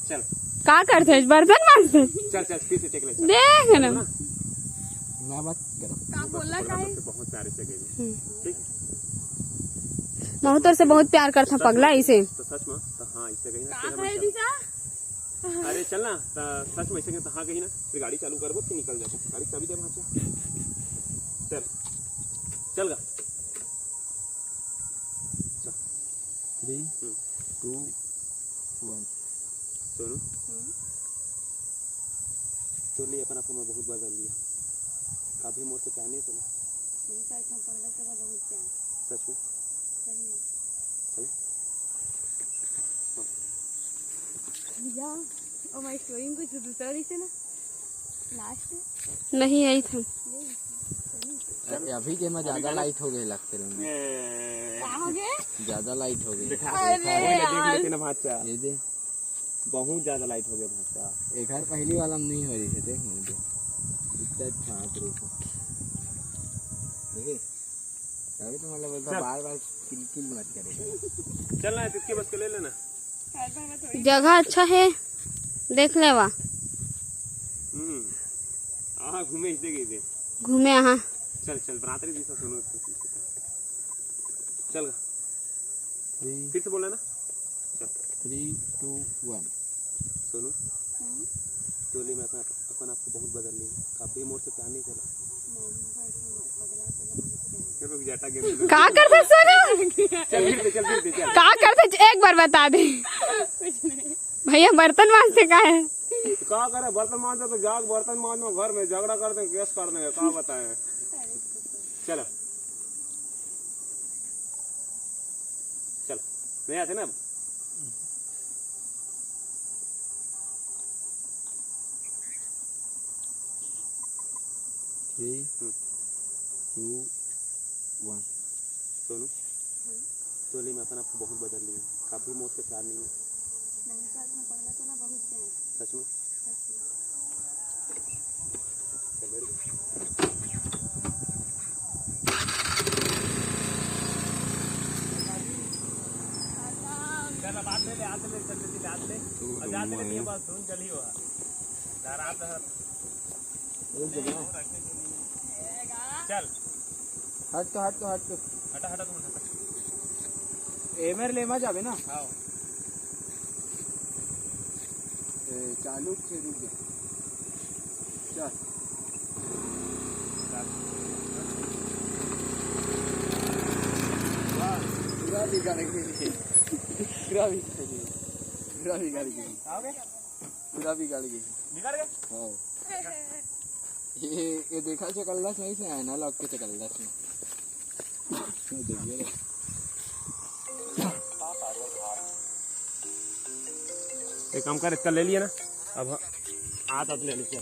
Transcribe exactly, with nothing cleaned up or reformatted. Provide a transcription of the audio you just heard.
चल। का करथे? बर्तन मांजथे। चल चल, फिर से टेक ले, चल। देख ना। ना मत करो। का बोला? काहे? बहुत प्यारे से गई। हम्म। ठीक। महू तोर से बहुत प्यार करथा पगला, इसे। तो सच में तो हाँ, इसे गई ना। का कहे दीदा? अरे चल ना, तो सच में इसे तो हाँ कही ना, फिर गाड़ी चालू करबो, फिर निकल जाबो। गाड़ी चाबी दे वहाँ से। चल। चल गा। चल। Three, hmm. टू, वन। सोनू, हम्म। तोर लिए अपन आप को मैं बहुत बदल लिया। कभी मोर से प्यार नहीं तोला। नहीं तो इतना पगला तोला बहुत प्यार। सच में? सही में। चले? भैया, ओ माय स्टोरी में कुछ दूसरा दिसे ना लास्ट। नहीं आई था। अरे, अभी के में ज्यादा लाइट हो गई लगते रहे। का हो गए? ज्यादा लाइट हो गई। दिखा। अरे देख यार। लेते ना भाचा। ये दे। बहुत ज्यादा लाइट हो गया भाचा। एक हर पहली वाला में नहीं हो रही है, देख मुझे। इतना अच्छा हाथ रही है। देखिए, तभी तो मतलब बोलता चल। बार बार किल किल मत करेगा। चल ना, इसके बस के ले लेना। जगह अच्छा है, देख लेवा। हम्म। हाँ, घूमे इसे गई दे। घूमे, हाँ। चल चल, बरातरी जैसा सुनो। चल गा। थ्री। फिर से बोलना ना। चल। थ्री, टू, वन। सोनू, हम्म? टोली में अपना अपन आपको बहुत बदल लिया। कभी मोर से प्यार नहीं करा। नहीं, नहीं, नहीं, नहीं, नहीं, नहीं, नहीं। चलो, जाटा गेम। का करथे सोनू? चल, फिर से, चल, फिर से, चल। का करथे? एक बार बता दे। भैया, बर्तन मांजथे का है? का करे, बर्तन मांजथे तो जाके बर्तन मांजो, घर में झगड़ा कर देंगे, केस कर देंगे, का बताएं। चलो। चल, नहीं आते ना अब। Three, hmm. टू, वन। सोनू, टोली में अपन आपको बहुत बदल लिया। कभी मोर से प्यार नहीं है। नहीं, सच में, पहले तो ना बहुत प्यार। सच में? सच में। चल, बैठ जा। चल, अब हाथ ले ले, हाथ ले, चल, चल, चल, हाथ ले। और हाथ ले, ये बात सुन, चल ही हुआ। रात भर। रुक जा ना। चल। हट तो, हट तो, हट तो। हटा, हटा, तुम हटा। ए, मेरे ले मत जाबे ना। हाँ। ए, चालू से रुक जा। चल। वाह, पूरा बिगाड़ गई। पूरा बिगाड़ गई। पूरा बिगाड़ गई। आओगे? पूरा बिगाड़ गई। बिगाड़ गए? हाँ। ये, ये देखा चकल्लस नहीं से आया ना, लग के चकल्लस में। ये देखिए रे। एक काम कर, इसका ले लिया ना, अब हाथ, हाथ ले लीजिए।